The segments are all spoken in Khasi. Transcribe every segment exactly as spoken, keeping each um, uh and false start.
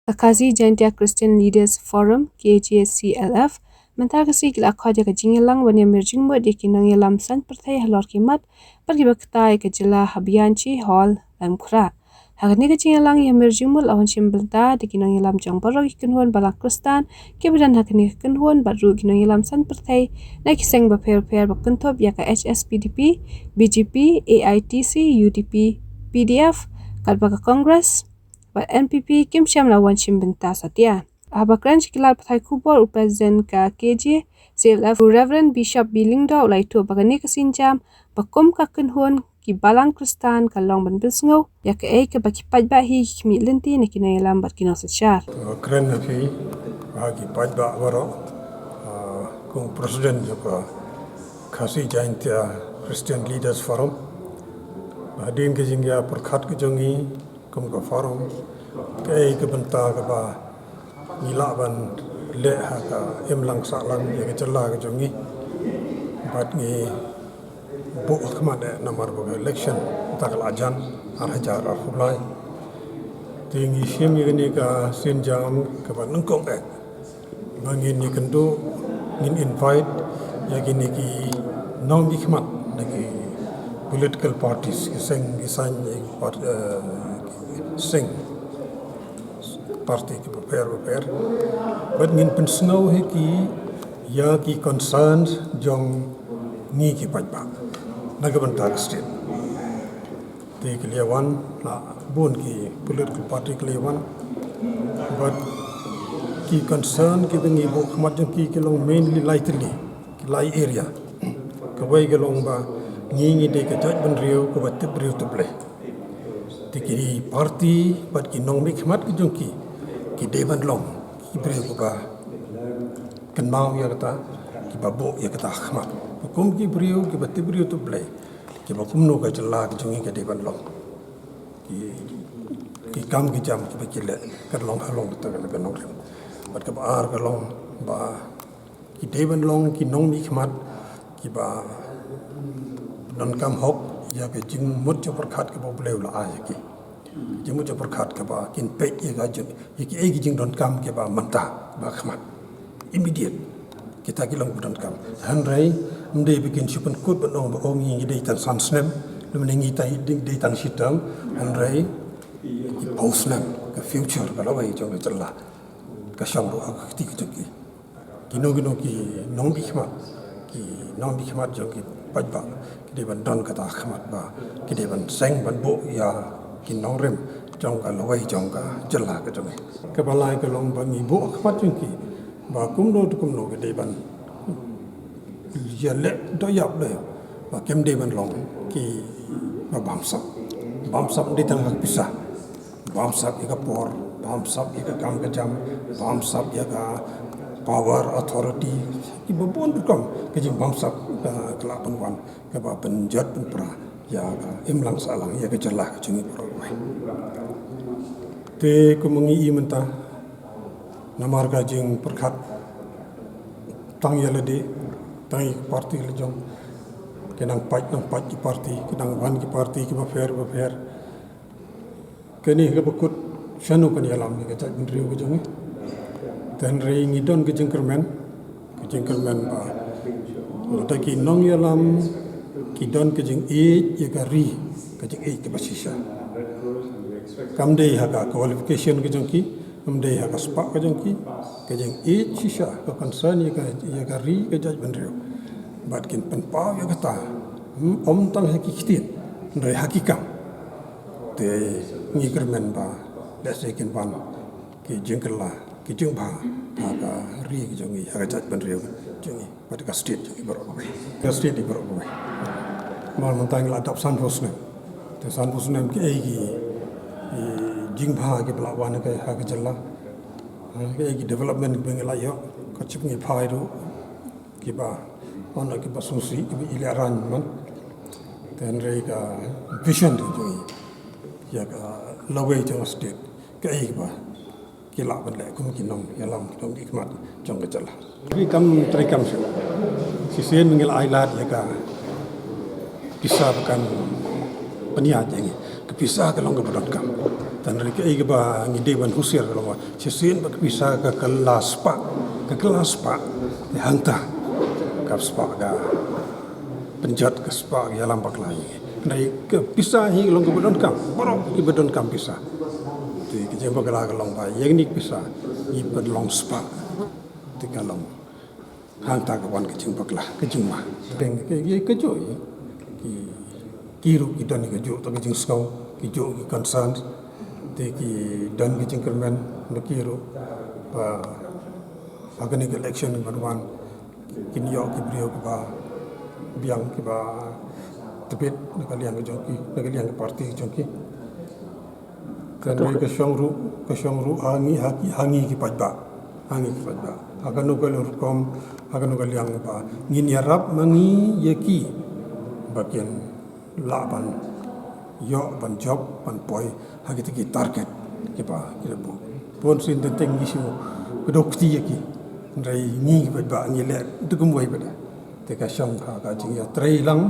Ka Khasi Jaintia Christian Leaders Forum, K J C L F, mynta ka sngi ki la khot ïa ka jingïalang ban ïamir jingmut ïa ki nongïalam saiñ pyrthei halor ki mat bad kiba kta ïa ka jylla ha Bianchi Hall, Laitumkhrah. Ha kane ka jingïalang ïamir jingmut la wan shim bynta da ki nongïalam jong baroh ki kynhun balang Khristan kiba don ha kane ka kynhun bad ruh ki nongïalam saiñ pyrthei na ki seng bapher bapher ba kynthup ïa ka H S P D P, B J P, A I T C, U D P, P D F, katba ka Congress bad N P P kim shym la wan shim bynta satia. Haba kren sha ki lad pathai khubor, u President ka K J C L F, u Reverend Bishop B Lyngdoh, u la ïathuh ba kane ka sienjam ba kum ka kynhun ki balang Khristan ka long ban pynsngew ïa kaei kaba ki paidbah hi ki khmih lynti na ki nongïalam bad ki nongsynshar. Kren ha phi, ha ki paidbah baroh, ah, kum President jong ka Khasi Jaintia Christian Leaders Forum. Hadien ka jingïapyrkhat ka jong ngi kum ka forum, kaei ka bynta kaba ngi lah ban leh ha ka imlang sahlang ïa ka jylla ka jong ngi. Bad ngi buh khmat eh namar ba ka election ta ka la jan ar hajar arphew lai. Te ngi shim ïa kane ka sienjam kaba nyngkong eh ba ngin ïakynduh, ngin invite ïa kine ki nongmihkhmat na ki political parties, ki seng, ki saiñ, eh, part-, eh, seng party kiba pher bapher. Bad ngin pynsngew hi ki ïa ki concerns jong ngi ki paidbah na ka bynta ka state. Te ki la wan, la bun ki political party ki la wan. Bad ki concern kiba ngi buh khmat jong ki ki long mainly lai tylli, ki lai area. Kawei ka long ba ngi ngi dei ka jaitbynriew kaba tip briew tip Blei. Te ki party bad ki nongmihkhmat ki jong ki, ki dei ban long ki briew kiba kynmaw ïa kata, kiba buh ïa kata khmat. Kum ki briew kiba tip briew tip Blei, kiba kumno ka jylla ka jong ngi ka dei ban long. Ki, ki kam ki jam kiba ki leh kan long halor kata ka nongrim. Bad kaba ar ka long ba ki dei ban long ki nongmihkhmat kiba donkam hok ïa ka jingmut jingpyrkhat kaba U Blei u la ai ïa ki. Jingmut jingpyrkhat kaba kin peit ïa ka jing, ïa kiei ki jingdonkam kiba mynta, ba khmat, immediate. Kita ki long ba donkam. Hynrei ym dei ba kin shu pynkut ban ong ba, oh, ngi ngi dei tang san snem, lymne ngi dei, dei, dei tang shi term, hynrei ki phew snem, ka future, ka lawei jong ka jylla ka shong ruh ha ka kti ka jong ki. Kino kino ki nongmihkhmat, ki nongmihkhmat jong ki paidbah, ki dei ban don kata khmat ba ki dei ban seng ban buh ïa ki nongrim jong ka lawei jong ka jylla ka jong ngi. Kaba lai ka long ba ngi buh khmat jong ki ba kumno te kumno ki dei ban ïaleh doh ïap doh ïap ba kim dei ban long kiba bamsap. Bamsap ym dei tang ha ka pisa. Bamsap ïa ka por, bamsap ïa ka kam ka jam, bamsap ïa ka power, authority, kiba bun rukom ka jingbamsap ka, ka la pynwan kaba pynjot pynpra ïa ka imlang sahlang ïa ka jylla ka jong ngi baroh kawei. Te kumba ngi i mynta, namar ka jingpyrkhat tang ïa lade, tang ïa ki party la jong, ki nang pait, nang pait ki party, ki nang wan ki party kiba pher bapher. Kane kaba kut shano kan ïalam ïa ka jaitbynriew ka jong ngi. Te hynrei ngi don ka jingkyrmen, ka jingkyrmen ba lada ki nongïalam ki don ka jingïeit ïa ka ri, ka jingïeit kaba shisha. Kam dei ha ka qualification ka jong ki, kam dei ha ka spah ka jong ki, ka jingïeit shisha, ka concern ïa ka, ïa ka ri ka jaitbynriew. Bad kin pynpaw ïa kata, hmm, ym tang ha ki ktien, hynrei ha ki kam. Te ngi kyrmen ba lehse kin wan ki jingkylla, ki jingbha ha ka ri ka jong ngi, ha ka jaitbynriew jong ngi, bad ka state jong ngi baroh kawei. Ka state jong ngi baroh kawei. Namar mynta ngi la dap sanphew snem. Te sanphew snem kiei ki, ki jingbha kiba la wan ha ka, ha ka jylla. Ha, kiei ki development kiba ngi la ïoh, ka jingpynphai ruh kiba, wan kiba sngewsih, kiba ïalehrain man. Te hynrei ka vision ka jong ngi ïa ka lawei jong ka state, kaei kaba ki lah ban leh kum ki nongïalam, ki nongmihkhmat jong ka jylla. Ki kam treikam shuh. Shisien ngi la ai lad ïa ka pisa ba kan pynïaid ïa ngi. Ka pisa ka long kaba donkam. Tang ri ka ei kaba ngi dei ban husiar ka long ba shisien ba ka pisa ka kylla spah, ka kylla spah, te hangta ka spah ka pynjot, ka spah ka ïalam bakla ïa ngi. Hynrei ka pisa hi ka long kaba donkam, baroh kiba donkam pisa. Te ka jingbakla ka long ba ïa kane ka pisa ngi pynlong spah, te ka long hangta ka wan ka jingbakla, ka jingma. Teng ka, ka, kajuh ïa ki, ki ruh ki don ïa kajuh ta ka jingsngew, kajuh ki concern. Te ki don ki jingkyrmen ba ki ruh ba ha kane ka election ban wan kin ïoh ki briew kiba biang, kiba tbit na ka liang ka jong ki, na ka liang ka party ka jong ki. Kan ka shong ruh, ka shong ruh ha ngi, ha ki, ha ngi ki paidbah, ha ngi ki paidbah. Ha kano ka rukom, ha kano ka liang ba ngin ïarap ma ngi ïa ki ba kin lah ban ïoh, ban jop, ban poi ha kita ki target kiba ki la buh. Bun sien teng teng ngi shu kdew kti ïa ki. Hynrei ngi ki paidbah ngi leh da kumwei pat. Te ka shong ha ka jingïatrei lang,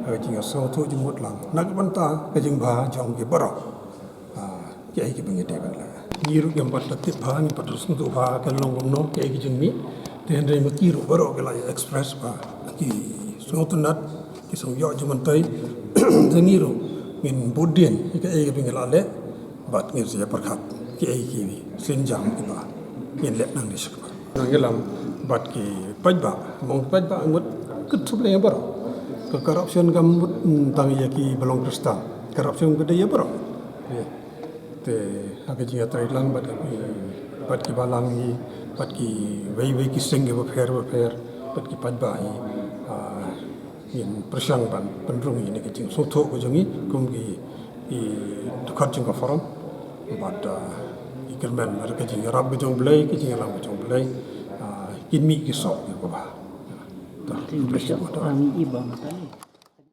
ha ka jingïasngewthuh jingmut lang na ka bynta ka jingbha jong ki baroh. Ah, kiei kiba ngi dei ban leh. Ngi ruh ngim pat da tip bha, ngim pat da sngewthuh bha kan long kumno kiei ki jingmih. Te hynrei ma ki ruh baroh ki la ïa express ba ki sngewtynnat, ki sngew ïoh jingmyntoi. Te ngi ruh ngin bud dien ïa kiei kiba ngi la leh bad ngin sa ïa pyrkhat kiei ki sienjam kiba ngin leh nangne shakhmat. Ngi lam bad ki paidbah, mong paidbah ngut, kut thub leh ïa baroh. Ka corruption kam mut tang ïa kiba long Khristan. Corruption ka dei ïa baroh. Te ha ka jingïatrei lang bad ki, bad ki balang hi, bad kiwei wei ki seng kiba pher ba pher, bad ki paidbah hi, ah, ngin pyrshang ban pynrung ïa kine ki jingsngewthuh ka jong ngi kum ki, ki dkhot jong ka forum. Bad, ah, ki kyrmen bad ka jingïarap ka jong U Blei, ka jingïalam ka jong U Blei, ah, kin mih ki soh ïa kaba. Thank you.